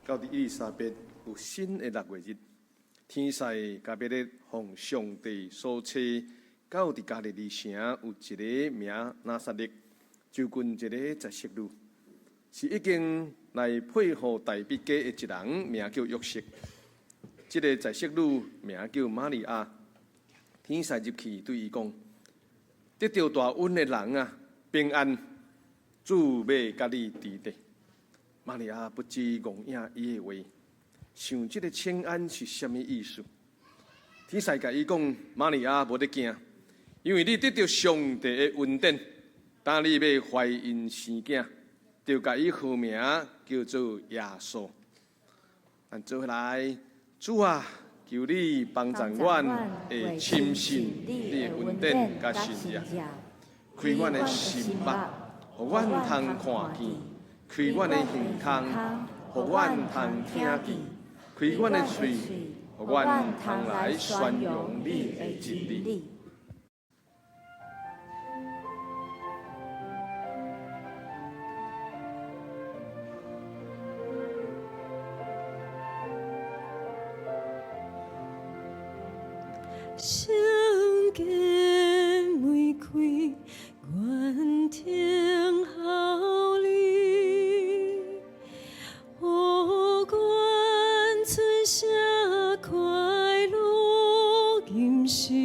到佇伊麗莎白有新的6月日，天使加百列奉上帝所差，到佇加利利城有一个名拿撒勒，就近一个十色女，是已經來配予大衛家的一人，名叫約瑟。這个十色女名叫瑪利亞。天使入去對伊講：得著大恩的人啊，平安，主欲佮你佇咧。瑪利亞不知戇應伊的話，想這个請安是啥物意思？天使共伊講：瑪利亞，無得驚，因為你得著上帝的恩典，等你欲懷孕生囝，著共伊號名叫做耶穌。咱做伙來，主啊，求你幫助阮會深信你的恩典佮神蹟，開阮的心目，予阮通看見；開阮的耳孔，予阮通聽見；開阮的喙，予阮通來宣揚你的真理。相見門開，願聽候你，予阮春夏快樂，吟詩。